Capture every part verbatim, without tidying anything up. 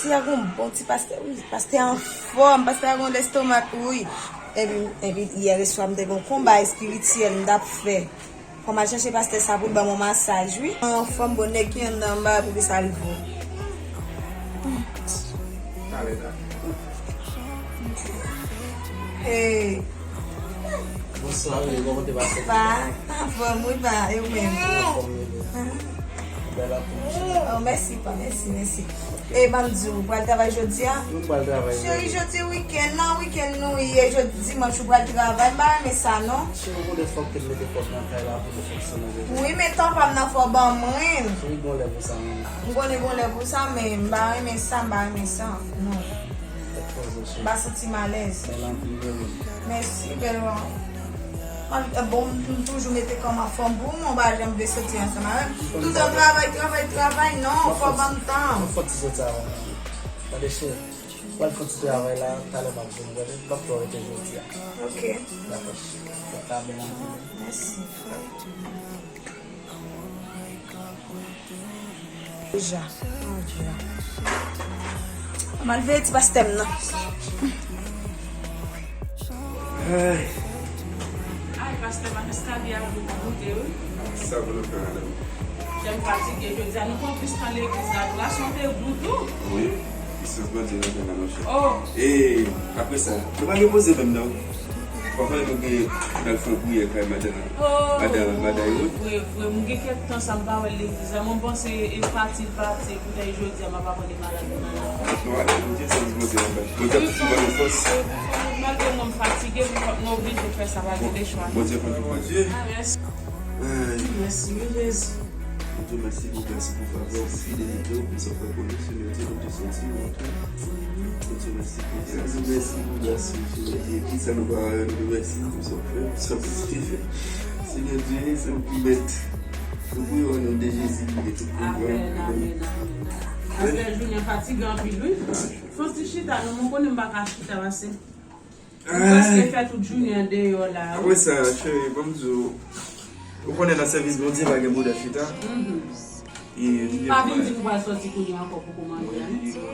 Pastè a gon bon ti pastè, wi. Pastè a anfòm, pastè a gon lestomak, wi. Epi, epi yè swa m te gon konba espirityèl m t ap fè. Fò m al chèche pastè sa pou l ban m yon masaj, wi. Anfòm, bon, nèg ki anndan anba, pou ki sa l vo. Hey. Bonswa, wi, kòman te pase? Pa, anfòm, wi, pa, e ou menm? Anfòm, wi. Bèl ap. Oh, mèsi, pa, mèsi, mèsi. E ban m di w, ou pral travay jodi a? Mwen pral travay jodi. Cheri, jodi wikenn nan, wikenn nou ye, jodi dimanch ou pral travay, m pa renmen sa non. Cheri, ou konnen fòk ke m mete kòb nan kay la pou nou fonksyone jodi. Wi, men tan pa m nan fò ban mwen. Cheri, gon lè pou sa menm. M konnen gon lè pou sa, men m pa renmen sa, m pa renmen sa. Non. Tèt poze, cheri. M pa santi m alèz. Bèl anpil, wi. Mèsi, bèl. Mwen, eh, bon, m toujou mete kò m anfòm pou mwen, ou pa janm vle soti ansanm avè m. Toutan travay, travay, travay, non, fò ban m tan. Fò ti soti avè m. Tande, cheri. Pral fè ti travay la, talè m ap vin, tande. M p ap twò rete jodi a. Ok. Dakò, cheri. Sa ta bèl anpil. Mèsi, frè. Deja. Mon Dye. Mwen al veye ti pastè m nan. Ay. Ay, pastè, m ap eskale a, m goute, wi. Sa pou nou fè, madanm? Kè m fatige jodi a, nou pran plis tan legliz la, adorasyon te gou tou. Wi, pisans Bondye nan fè nan monchè. Oh. E, apre sa, nou pa gen poze menm, non. Pafwa nou gen, n al fè yon priyè kay madan, madan, madan yo. Vre, vre, mwen gen kèk tan sa m pa wè l legliz la. Mwen panse e pati l pati, poutèt jodi a m ap aprann li malad, li malad. Non, ale, Bondye, se Bondye anba. Bondye ap toujou ban nou fòs. Malgre mwen m fatige, men fòk mwen oblije fè sa, pa gen de chwa. Bondye konn tout bagay. Mèsi. Mèsi, wi, Jezi. Bondye, mèsi pou gras ou, pou favè ou, pou fidelite ou, pou sa w fè pou nou, Senyè Dye, nou te santi nou antre. Bondye, mèsi pou gras ou, mèsi pou gras ou, Senyè Dye. Kisa nou pa wè, nou di mèsi pou sa w fè, pou sa w kontinye fè. Senyè Dye, se ou ki mèt. Nou priye o non de Jezi pou ke tout konprann. Amèn, amèn, amèn. Pastè, jounen an fatige anpil, wi. Fon ti chita, non, mwen konnen m pa ka chita pase. Ou prèske fè tout jounen an deyò la, wi. Apre sa, cheri, ban m di w, ou konnen nan sèvis Bondye pa gen bonè chita. Mhm. E, pa vin di m ou pral sòti kounye a ankò pou kòmande a, non.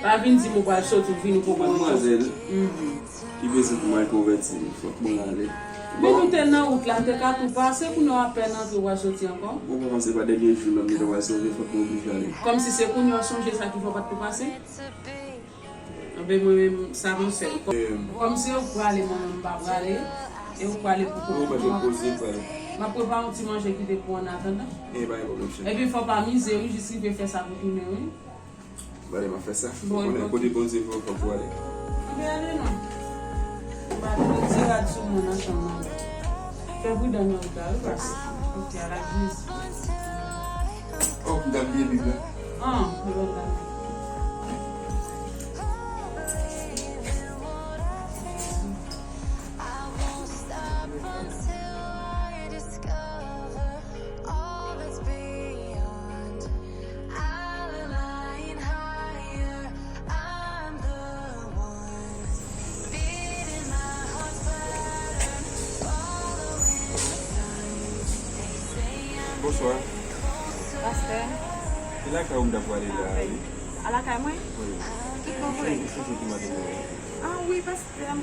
Pa vin di m ou pral sòti, ou vini pou kòmande. Manmwazèl, mhm, ki bezwen pou mwen konvèti, fòk mwen ale. Men nou te nan wout la, m te ka tou pase, kounye a w apèn antre, w pral sòti ankò. Ou pa panse pa dènye jou la, m te pral sonje, fòk mwen oblije ale. Kòmsi se kounye a w sonje sa ki fè w pa t tou pase? Anben, mwen menm, sa m fè. Kòmsi yo prale, mwen menm m pa prale. E ou prale pou kont ou. M ap prepare yon ti manje kite pou w annatandan. Epi fò w pa mize, wi, jis rive fè sa pou tounen, wi. Bale, m ap fè sa. Ou konnen kote Bondye voye w, fòk ou ale. Anben, ale non. M pa vle di rad sou mwen nan chanm nan. Fè pridan nan wout la, wi, pase. Ok, a la gliz. Oh, m t ap bliye Bib la. Ah, e bon bagay. Bonswa. Pastè. Se lakay ou m ta prale la, wi. A lakay mwen? Wi. Tout bon vre? Wi, se jou ki maten mwen. Ah wi, pastè.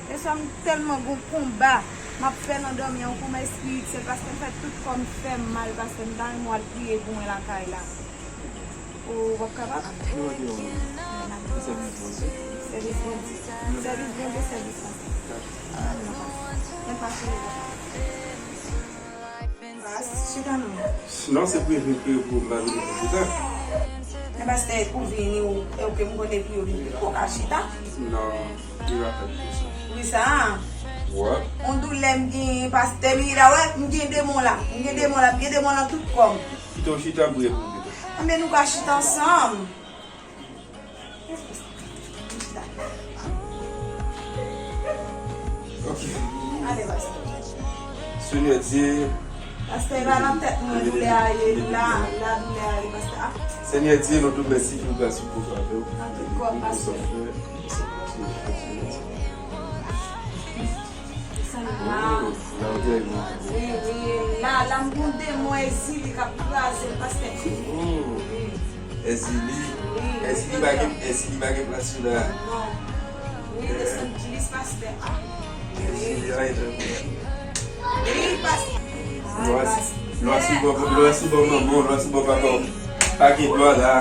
Lè sa m tèlman gon konba m ap fè nan dòmi an, yon konba espirityèl, pastè, m fè tout kò m fè m mal, pastè, m ta renmen w al priye pou mwen lakay la. Ou p ap kapab? Non, non, non. Sèvis Bondye. Sèvis Bondye. Sèvis Bondye, sèvis pastè. Mwen pase. Pas, chita non. Non, se pou, pou, pou m pa vini pou chita. Men pastè, pou vini, ou, e ou ke m konnen pou yo vini, ou ka chita. Non, li pa fèt pou sa. Poukisa? Wè. On doulè m genyen, pastè, m la, wè, m gen demon la. M gen demon la, m gen demon la tout kò m. Kite w chita, m priye pou ou pito. Anben, nou ka chita ansanm. Ok. Senyè Dye. Pastè, e pa nan tèt mwen doulè a ye, la, la doulè a ye, pastè. Ah. Senyè Dye, nou di w mèsi pou gras ou, pou favè w. Nan tout kò m, pastè. Sa la. Oh, la, ou te la. Wi, wi, la, la, m gon demon Ezili k ap kraze m, pastè. Oh. Ezili. Èske li pa gen, èske li pa gen plas sou la? Non. Wi, desann plis, pastè. Wi, pastè. Lwa sou bò, lwa sou bò manman, lwa sou bò papa. Pa gen lwa la.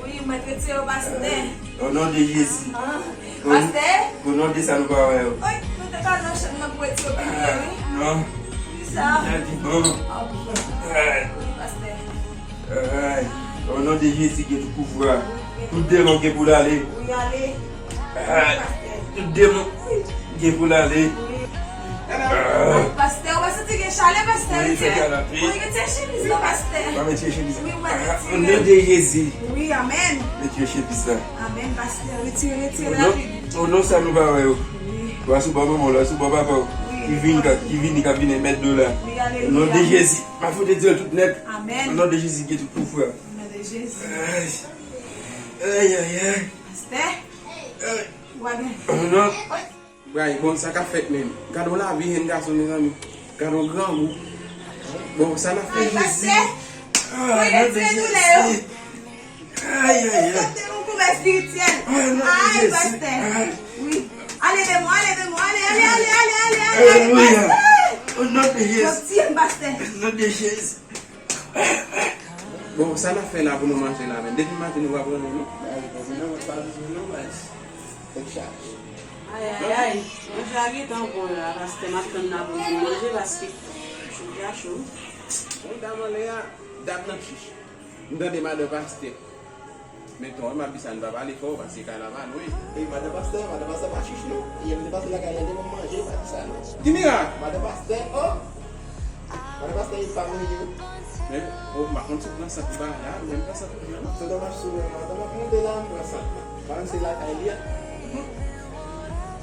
Wi, mwen te tire w, pastè. O non de Jezi. Pastè? O non de sa nou pa wè yo. Oy, nou te ka nan chanm nan pou etye pi byen, wi. Non. Kisa? Sa di bon. Wi, pastè. Ay, o non de Jezi gen tout pouvwa. Tout demon gen pou l ale. Wi, ale. Ay, tout demon gen pou l ale. Wi. Pastè, ou pa santi gen chalè, pastè? Wi, fè chalè. Wi, retire chemiz la, pastè. Pa retire chemiz la. Wi, ou pa retire. O non de Jezi. Wi, amèn. Retire chemiz la. Amèn, pastè. Retire, retire rapid. O non sa nou pa wè yo. Wi. Lwa sou bò manman, lwa sou bò papa. Wi. Ki vini, ki vini, k ap vini mèt do la. Wi, alelouya. O non de Jezi. Ma fout di tout nèt. Amèn. O non de Jezi gen tout pouvwa. O non de Jezi. Ay. Ay, ay, ay. Pastè. Ay. Ou pa gen. O non. Bray, bon, sa k ap fèt menm? Gade yon lavi jenn gason, mezanmi. Gade yon grangou. Bon, sa n ap fè, Jezi? Ay, pastè. Ay, non de Jezi. Ay, ay, ay. Sante yon konba espirityèl. Ay, pastè. Wi. Ale de mwen, ale de mwen, ale, ale, ale, ale, ale, ale, ale, pastè. O non de Jezi. Yo tiye m, pastè. O non de Jezi. Bon, sa n ap fè la pou nou manje la menm? Depi maten nou pa pran nou, non? Ay, bon, non, pa bezwen non, baz. Tèt chaje. Ay, ay, ay. Manje a gentan bon la, pastè. M ap tann la pou nou manje, paske chou a cho. Bon, dam anlè a, dam nan chich. M tande madan pastè. Men tò, m ap di sa, n pa pale fò, paske kay la pa lwen. E madan pastè, madan pastè pa chich non. Yè m te pase lakay li, li te ban m manje, pa di sa non. Ki mirak? Madan pastè, o! Madan pastè, li pa marye. Men, o, m pa konn si w pran sant ou pa la, men m pran sant ou pran. Se dòmaj sou mwen, madan m ap monte la, m pran sant. Pa menm se lakay li a.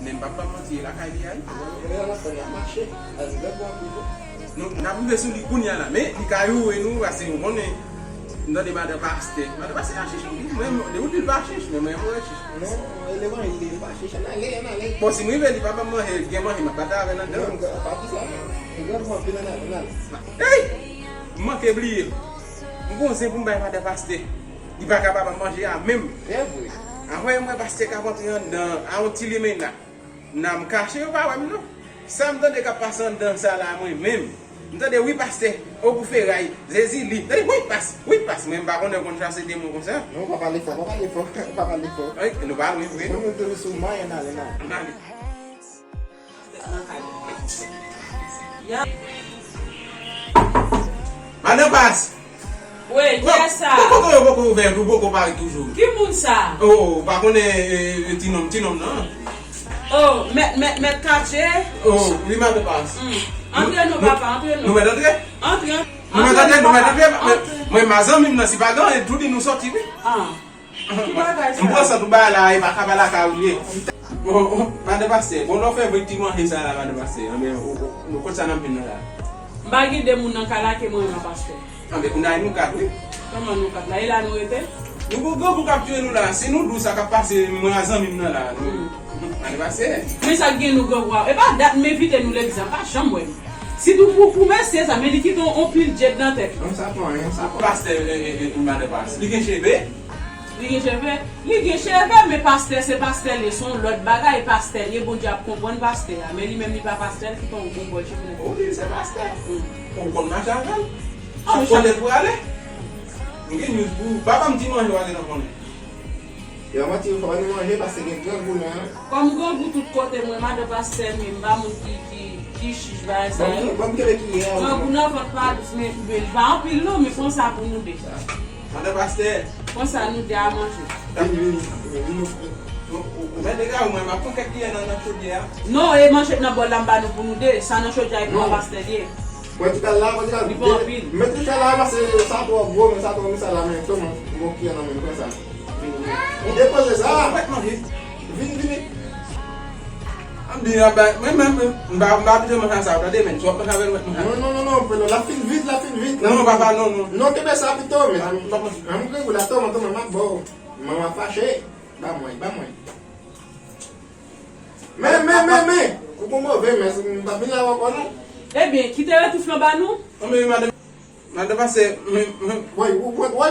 Men m p ap ba w manti, e lakay li a wi. Lè l ap fè l ap mache. Al, lè bon anpil wi. Nou, n ap rive sou li kounye a la, men li ka youre nou, paske nou konnen, m tande madan pastè. Madan pastè a chich anpil. Mwen, depi w di l pa chich, men mwen, mwen chich. Non, levanjil li, li pa chich. Ann ale, ann ale. Bon, si m rive, li pa ban m manje, gen manje, m ap pataje avè l anndan. Non, pa di sa non. Li grangou anpil, ann ale, ann ale. Ey! M manke bliye. M gon zen pou m bay madan pastè. Li pa ka pa ban m manje a menm. Se vre. Apre m wè pastè k ap antre anndan a yon ti limena. Nan m kache, yo pa wè m non. Sa m tande k ap pase anndan sa la mwen menm. M tande wi pastè, o pou feray, Jezi li. Tande wi pas, wi pas. Mwen m pa konnen konn chase demon konsa. Non, pa pale fò, pa pale fò, pa pale fò. Ay, nou pa lwen vre non. Mwen mwen toujou sou may, ann ale, ann ale. Ann ale. Madan Pas! Wi, kiyès sa? Bon, bon, kote yo poko ouvè, yo poko pare toujou. Ki moun sa? Oh, ou pa konnen, eh, eh, ti nonm, ti nonm nan? Oh, mèt, mèt, mèt katye? Oh, wi, madan Pas. Hmm. Antre non, papa, antre non. Nou mèt antre? Antre, antre. Nou mèt antre, nou mèt antre. Mwen, mwen, ma zanmi m nan, si pa gen anyen, tou di nou sòti, wi. Ah. Ki bagay sa? M pran sant ou ba la, e pa kaba lakay ou li ye. Oh, oh, madan pastè, bon, lè w fè vre ti manje sa la, madan pastè, anben, ou, ou, nou kot sa n ap vin nan la? M pa gen de moun nan kay la ke mwen menm pastè. Anben, kounye a nou kat, wi. Kòman nou kat la? E la nou rete? Nou gon grangou k ap tiye nou la. Si nou di w sa k ap pase, mwen a zanmi m nan la. Nou, hmm, madan pastè. Men sa k gen nou grangou a? E pa dat m envite nou legliz la, pa janm wè m. Sitou pou, pou mesye sa, men li kite yon, yon pil djed nan tèt li. Non, sa pa anyen, sa pa. Pastè, e, e, e, madan pastè. Li gen cheve? Li gen cheve? Li gen cheve, men pastè se pastè li ye, se yon lòt bagay pastè li ye, Bondye ap konprann pastè a, men li menm li pa pastè, li kite yon bon bòl cheve nan tèt li. Wi, se pastè. Hmm. Ou konn mache avè l? Ah, ou konnen l pou ale? M gen news pou ou. Papa m di manje w a gentan konnen. Yo manti, yo fè nou manje paske gen grangou nan. Kòm grangou tout kote, mwen, madan pastè, men m pa moun ki, ki, ki chich bagay sa yo. Bon, bon, bon, kebe ki ye a, grangou nan vant pa dous, men, men li pa anpil non, men pran sa pou nou de. Madan pastè. Pran sa nou de a manje. Vini, vini, vini, vini. Ou, ou, ou mèt dega, mwen, m ap pran kèk kiyè nan, nan chodyè a. Non, e manje k nan bòl la m ba nou pou nou de, sa nan chodyè a e pou pastè li ye. Mwen tou kal la, mwen tou kal. Li pa anpil. Mèt tou kal la, paske sa twò gwo, men sa twò, men sa la, men, kòman, bon, kiyè nan men, pran sa. Vini, vini. Depoze sa. Mwen manje. Vini, vini. An di, an ba, mwen menm, mwen, m pa, m pa bezwen manje sa, w tande, men, si w ap manje avè l, mwen manje. Non, non, non, non, peno, l ap fin vit, l ap fin vit. Non, papa, non, non. Non, kenbe sa pito, men. M pa manje. An, m grangou la, tòmè, tòmè, m ap ba w. Manman fache. Ba mwen, ba mwen. Men, men, men, men. Ou gon move, men, m pa vin la ankò, non. Ebyen, kite retoufle an ba nou. Non, men, madan. Madan pastè, men, men. Woy, woy, woy.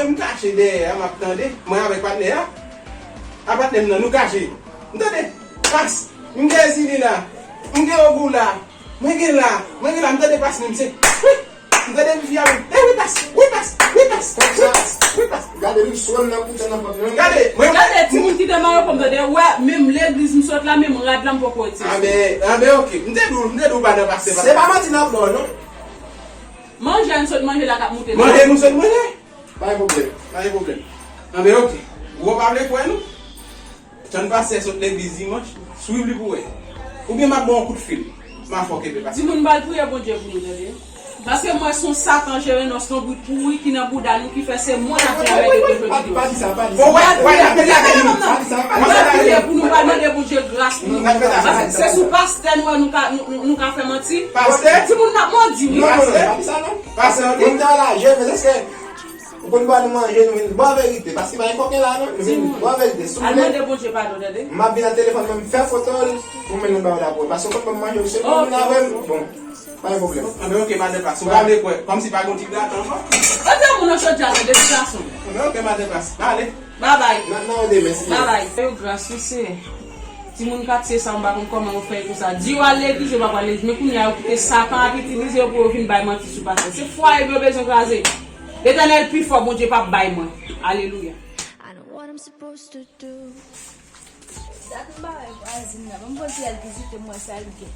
Mwen, m kache dèyè a, m ap tande. Mwen avèk patnè a. A patnè m nan, nou kache. M tande, pas, m gen Zili la, m gen Ogou la, mwen gen la, mwen gen la, m tande pas menm se, wi, m tande fi a menm, e wi pas, wi pas, wi pas, wi pas, wi pas. Gade, li swen nan koute nan pòt lan. Gade, mwen. Gade, timoun kite mayo pou m tande, wè, menm legliz m sot la, menm rad la m poko retire. Anben, anben, oke. M te di w, m te di w pa nan pastè, pastè. Se pa manti n ap ba w, non. Manje a n sot manje la k ap moute. Manje nou sot manje. Pa gen pwoblèm. Pa gen pwoblèm. Anben, oke. Ou pa vle kwè nou? Tann pastè sot legliz dimanch, swiv li pou wè. Oubyen m ap ba w yon kout fil. M a fè w kenbe pastè. Timoun, ba l priye Bondye pou nou, tande. Paske m wè se yon satan jere nòs, yon bout pouri ki nan bouda nou ki fè se mwen k ap fè anmède pou jodi. Pa di sa, pa di sa. Bon, wè, wè, la, la, la, la. M ap priye pou nou, m ap mande Bondye gras pou nou. Paske se sou pastè nou wè nou ka, nou, nou, nou ka fè manti. Pastè? Timoun, n ap mandi, wi. Non, non, non, pa di sa, non. Pastè, ok. Moun nan la, jere, men èske Ou konn ba nou manje, nou vin ba w verite. Paske pa gen koken la, non. Nou vin ba w verite. Souple. Al mande Bondye padon, tande. M ap vin ak telefòn mwen, m fè foto l pou m mennen ba w la pou. Paske ou konn ban m manje, ou se moun avè m. Bon, pa gen pwoblèm. Anben, oke, madan Pas. Ou pa vle kwè. Kòmsi pa gen yon ti grate ankò. Kote moun nan chòt djaz la, depi gason. Anben, oke, madan Pas. Ale. Babay. Nan, nan, de, mèsi. Babay. Yo, gras, wi, Seyè. Timoun katye sa, m pa konn kòman yo fè konsa. Di yo al legliz, yo pa pral legliz. Men kounye a, yo kite Satan ap itilize yo pou yo vin bay manti sou pastè. Se fwaye yo bezwen kraze. Letènèl pi fò, Bondye p ap bay mwen. Alelouya. I know what I'm supposed to do. Dat m pa wè vwazin nan. Ban m poze al vizite m wè sa l gen.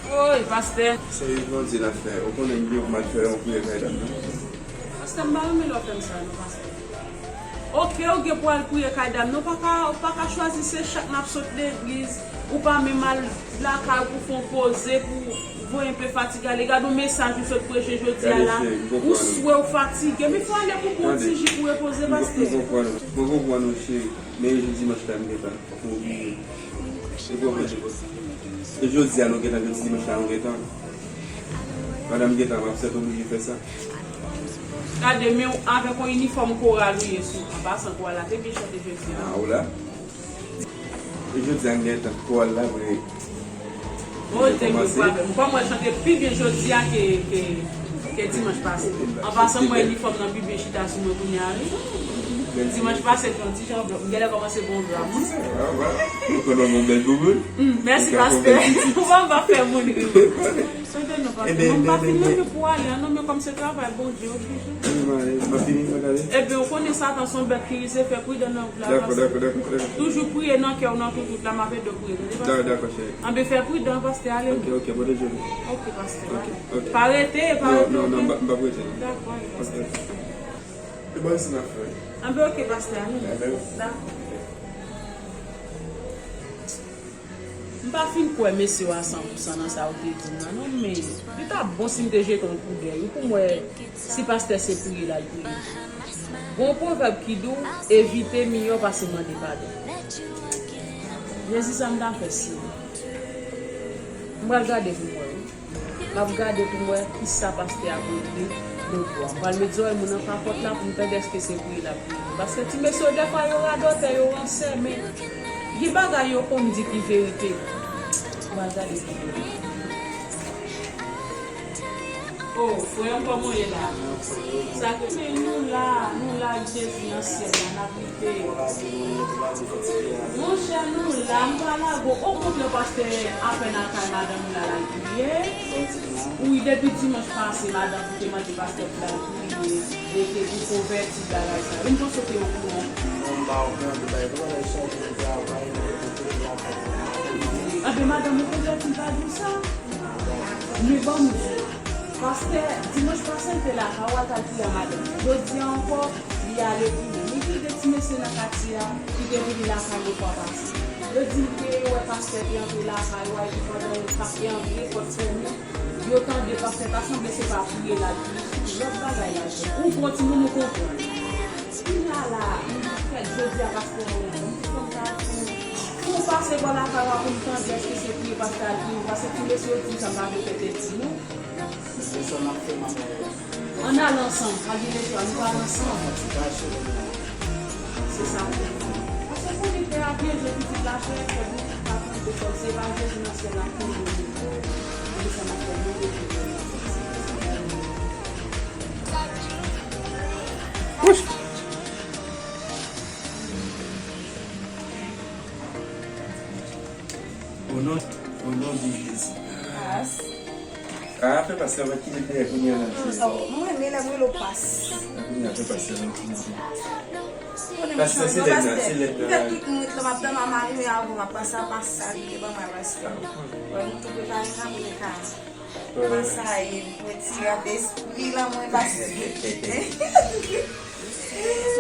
Woy, pastè. Se yon Bondye n ap fè. Ou konnen m gen pou m al fè yon priyè kay dam nan. Pastè, m pa renmen lè w fè m sa non, pastè. Oke, ou gen pou al priye kay dam nan. Ou pa ka, ou pa ka chwazi se chak n ap sot legliz, ou pa menm al lakay ou pou fè yon poze, pou voye enpe fatige ale. Gade yon mesaj ou sot preche jodi a la. Ou swe, ou fatige. Men fò ale pou bwè yon ti ji pou repoze, pastè. Mwen konprann ou, mwen konprann ou, cheri. Men jodi dimanch la, m gentan. Fòk nou bliye. Se pou mwen. E jodi a nou gentan, jodi dimanch la nou gentan. Madanm gentan, m ap sèt oblije fè sa. Gade, men w avèk yon inifòm koral ou ye sou. An pasan, koral la te byen chante jodi a. Ah, ou la? E jodi a, m gentan koral la, vre. Oh, te gen pwoblèm. Kòm mwen chante pi byen jodi a ke, ke, ke dimanch pase. An pasan, mwen inifòm nan pi byen chita sou mwen kounye a, wi. Dimanch pase, te yon ti jan blan. M genlè kòmanse pran yon dram, wi. Ou konnen yon bèl bouboun. Mm, mèsi, pastè. Ou pa, pa fè moun ri. Sante non, pastè. Mwen pa fin menm pou ale, non, men kòm se travay Bondye, oblije. Wi, m ale. M ap vini, mwen gade. Ebyen, ou konnen Satan se yon bèt ki rize, fè pridan nan wout la, pastè. Dakò, dakò, dakò, dakò. Toujou priye nan kè w, nan tout wout la, m ap ede w priye, tande, pastè. Dakò, cheri. Anben, fè pridan, pastè, ale. Ok, ok, bon dejeuner. Ok, pastè, ale. Ok, ok. Pa rete, pa rete, ok? Non, non, non, m p ap rete, non. Dakò, ale, pastè. Ok. E bon, se n ap fè. Anben, ok, pastè, ale. Dakò. M pa fin kwè mesye w a san pou san nan sa ou te di m nan, non, men li t ap bon si m te jete yon koudèy, wi, pou m wè si pastè se priye l al priye. Gon pwovèb ki di w, evite miyò pase mande padon. Jezi, sa m ta fè, Senyè? M pral gade pou m wè, wi. M ap gade pou m wè kisa pastè a pote. Lòt bò a, m pral met zòrèy mwen nan kapòt la pou m tande èske se priye l ap priye. Paske ti mesye yo, dèfwa, yo radòtè, yo ransè, men gen bagay yo konn di ki verite. M pral gade videyo. Oh, frè m, kòman w ye la? Sa k, men nou la, nou la ak Jezi nan syèl la, n ap lite. Monchè, nou la, m pa lage w. Okontrè, pastè apèn al kay madanm li la, l al priye. Wi, depi dimanch pase, madanm li te mande pastè pou l al priye, e ke pou konvèti bagay sa yo. M panse w te okouran. Non, m pa okouran de bagay. Tout bagay chaje nan travay, nan kote, lakay. Anben, madanm ou konvèti, l pa di w sa? Men ban m di w, pastè, dimanch pase, l te lakay ou, al t al priye a madanm li. Jodi a ankò, li ale priye. Men gen de ti mesye nan katye a ki te vini lakay yo fwa pase. Yo di m ke yo wè pastè te antre lakay ou a, epi pandan yo t ap antre, pòt fèmen, yo tande pastè ta sanble se pa priye l ap priye, se tout lòt bagay l ap fè. Ou pran timoun ou konprann. Kounye a la, m di, kèt, jodi a pastè an la, m di, fò m ta di, pou m pase bò lakay ou a pou m tande èske se priye pastè a ap priye ou, paske ti mesye yo di m sa, m pa vle fè tèt di nou. Se sa n ap fè, manman. Ann al ansanm, pa gen lechwa, nou pral ansanm. Se sa pou nou fè. Paske pou li fè a byen jwe pitit la, fè, fè nou pa tande kòb, se pa Jezi nan syèl la ki nou. Se sa n ap fè, nou rete. Wouch! O non, o non de Jezi. Pas. Ah, fè pastè mwen kite dèyè kounye a la. Mwen, men lè mwen lo pas. Kounye a fè pastè mwen kite. Pastè, se lèd la, se lèd la. Mwen tout mwen la, m ap tann mari mwen avan m ap pase a pas sa, li te ban mwen pastè. Mwen tou prepare nan mwen ka. Mwen sa ye, mwen ti rad espri lan mwen pastè.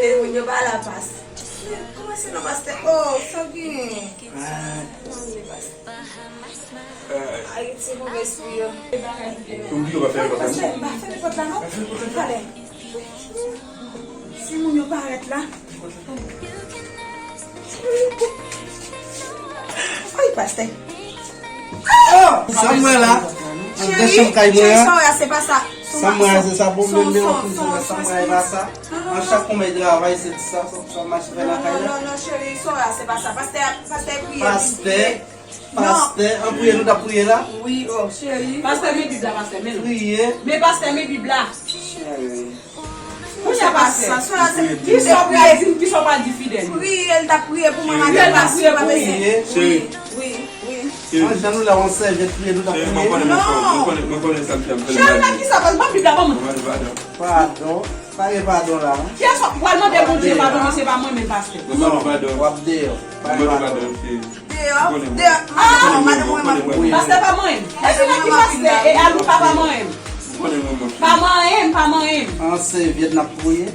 E moun yo pa la pas. Kòman se non pastè? Oh, sa gen. Ah. Kòman se pastè? Ayiti, move espri yo. Pou yo pa fè pòt la, non? Pa fè pòt la, non? Talè. Si moun yo parèt la. Ay, pastè. Oh! Sa m wè la, anndan chanm kay mwen an. Cheri, sa w wè a, se pa sa. Sa m wè a, se sa. Bon, men, men, an plis, sa m wè a, e pa sa. An chak konbyen travay, se sa, sa, sa mache fè nan kay la. Non, non, non, cheri, sa w wè a, se pa sa. Pastè, pastè priye. Pastè. Pastè, an priye, nou t ap priye la? Wi, oh, cheri. Pastè, men Bib la, pastè, men l. Priye. Men pastè, men Bib la. Cheri. Kounye a, pastè, kisa w pral di m, kisa w pral di fidèl yo? Priye, l t ap priye pou mwen, maten pase, pa bezwen. Cheri. Wi, wi, wi. Cheri. An jan nou la, yon sèvyèt priye, nou t ap priye. Cheri, mwen konnen, mwen konnen, mwen konnen sa m fè, m fè l mal. Cheri, nan kisa w pral, ban m Bib la, ban mwen. Mwen mande padon. Padon. Pa gen padon la, non. Kiyès w ap pral mande Bondye padon, men se pa mwen menm, pastè. Mwen mande padon. W ap deyò. Pa gen padon. Mwen mande padon, cheri. Deyò, deyò. Ah, madanm mwen, madanm mwen. Pastè pa manyen m. Epi nan ki pastè? E Alouka pa manyen m. Mwen mande manman. Pa manyen m, pa manyen m. An sèvyèt n ap priye.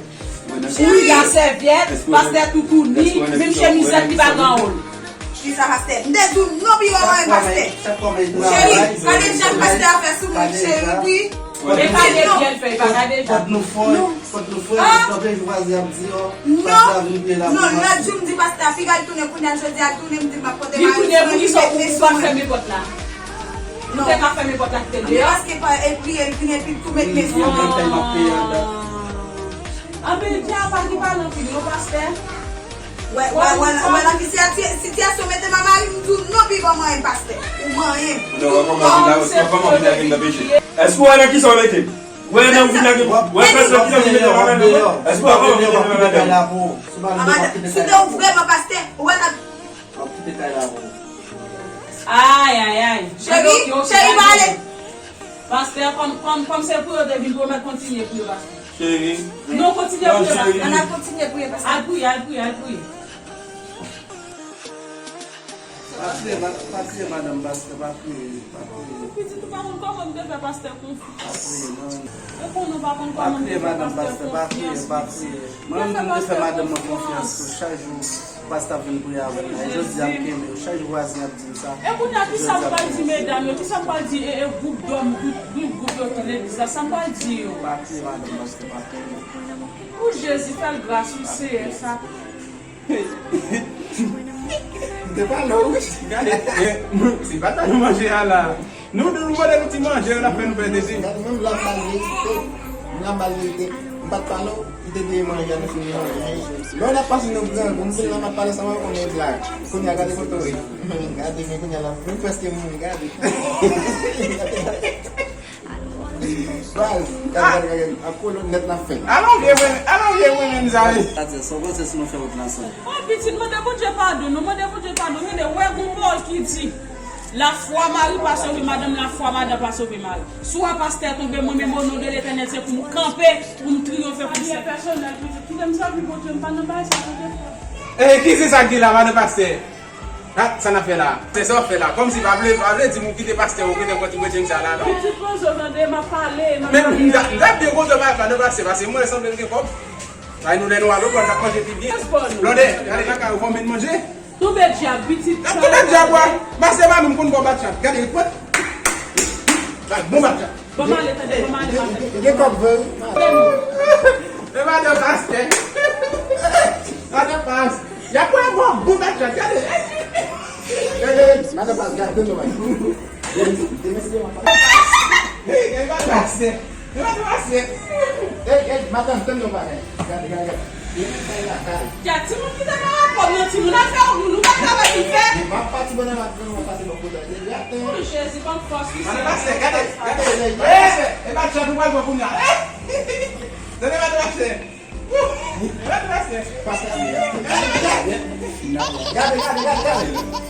Wi, la sèvyèt, pastè toutouni, menm chemizèt li pa gen anwo l. Kisa pastè? M te di w non pi w ap manyen pastè. Cheri, gade jan pastè a fè sou moun, cheri, wi. E pa de byen l fè, e pa gade jan. Kot nou fò, kot nou fò, nou kanpe, vwazen ap di, oh, pastè a vin priye la. Non, lòt jou m di pastè a, piga l tounen kounye a, jodi a l tounen, m di m ap pote mari m, li tounen, poukisa ou pa fèmen pòt la? Ou te ka fèmen pòt la kite deyò? Paske pa, e priye, l vin epi l tou met men sou mwen. Anben, dyab a ki pale anpil, non, pastè? Wè, wè, wè, wè nan ki sitiyasyon mete m a mari m, m di w non pi bon manyen pastè. Ou manyen m. Non, w ap kòmanse la, w ap kòmanse la vin nan peche. Èske w wè nan kisa w mete m? Wè nan vin nan ki, wè nan kisa w mete m a mari m? Èske w wè kòman mete m a mari m? Si w te vrèman pastè, ou wè nan. W ap kite kay la pou ou. Ay, ay, ay. Cheri, cheri, pa ale. Pastè, kòm, kòm, kòm se priye w te vin priye, w mèt kontinye priye, pastè. Cheri. Non, kontinye priye, pastè. Ann al kontinye priye, pastè. Al priye, al priye, al priye. Pa priye, pa, pa priye, madanm pastè, pa priye, pa priye. Pitit ou pa konn kòman m te fè pastè konfyans. Pa priye, non. E konnen w pa konn kòman m te fè pastè konfyans. Pa priye, madanm pastè, pa priye. Mwen menm tou m te fè madanm mwen konfyans tou, chak jou. Pastè ap vin priye avè m la. E jodi a m kenbe yo. Chak jou vwazen ap di m sa. E kounye a, kisa m pral di medam yo? Kisa m pral di, e, e, gwoup dòm, gwoup, gwoup, gwoup yo ki legliz la? Sa m pral di yo? Pa kriye, madanm, paske pa kriye. O Jezi, fè l gras, wi, Seyè, sa. M te pale w, wi. Gade, e, se pa ta nou manje a la. Nou, nou mande nou ti manje, yo, n ap fè nou fè tete. Gade, menm la, m pa vle kite. M Nan ba l verite, m pa t pale w, m te deye manje a, nou fin manje. Lè w ap pase nan grangou, m vin la, m ap pale sa, mwen konnen blag. Kounye a, gade kote w ye. Gade, men kounye a la, mwen prèske mouri, gade. Baz, gade, gade, gade, ak kolòn nèt la fèt. Alon vye mwen, alon vye mwen menm sa wi. Sa di, sa w panse si nou fè wout la ansanm? O pitit, mande Bondye padon, non, mande Bondye padon. Tande, wè gon pawòl ki di, lafwa mari pa sove madanm, lafwa madanm pa sove mari. Swa pastè tonbe, mwen menm, o non de Letènèl, se pou m kanpe, pou m triyonfe, pou m sèvi. Pèsonèl, pitit, kite m sèvi Bondye, m pa nan bagay sa, Bondye fò. E, ki se sa k di la, madan pastè? Ha, sa n ap fè la? Se sa w ap fè la? Kòmsi pa vle, pa vle di m ou kite pastè, ou kite kòtibwe djeng sa la, non? Pitit poze w tande, m ap pale, m ap pale. Men m ta, m ta byen kontan pa, pa nan pastè, paske mwen sanble l gen kòb. Ay, nou lè nou al lekòl, n ap manje pi byen. Blondè, gade kaka yo fòme n manje. Tonbe dyab, pitit. N ap tonbe dyab, wa. Pastè pa menm konn bò bat chat. Gade, pwèt. Bon bat chat. Bon, m ale, tande, bon, m ale, m ale. Gen kòb vre wi. E madan pastè. Madan pastè. Y ap pran bon, bon bagay, gade. Gade, madan pastè, gade, gade, gade. Gade, madan pastè. Gade, madan pastè. Ey, ey, madan, tann yon bagay. Gade, gade, gade. Gade, timoun ki te nan rapò nan timoun, afè ou, nou pa travay pou fè. M ap pati bò nan mat, nou pase bò kote. Gade. O Jezi, ban m fòs, wi, Senyè. Madan pastè, gade, gade. Madan pastè, e pa chat ou pral pran kounye a. Tande, madan pastè. Gade, gade, gade, gade.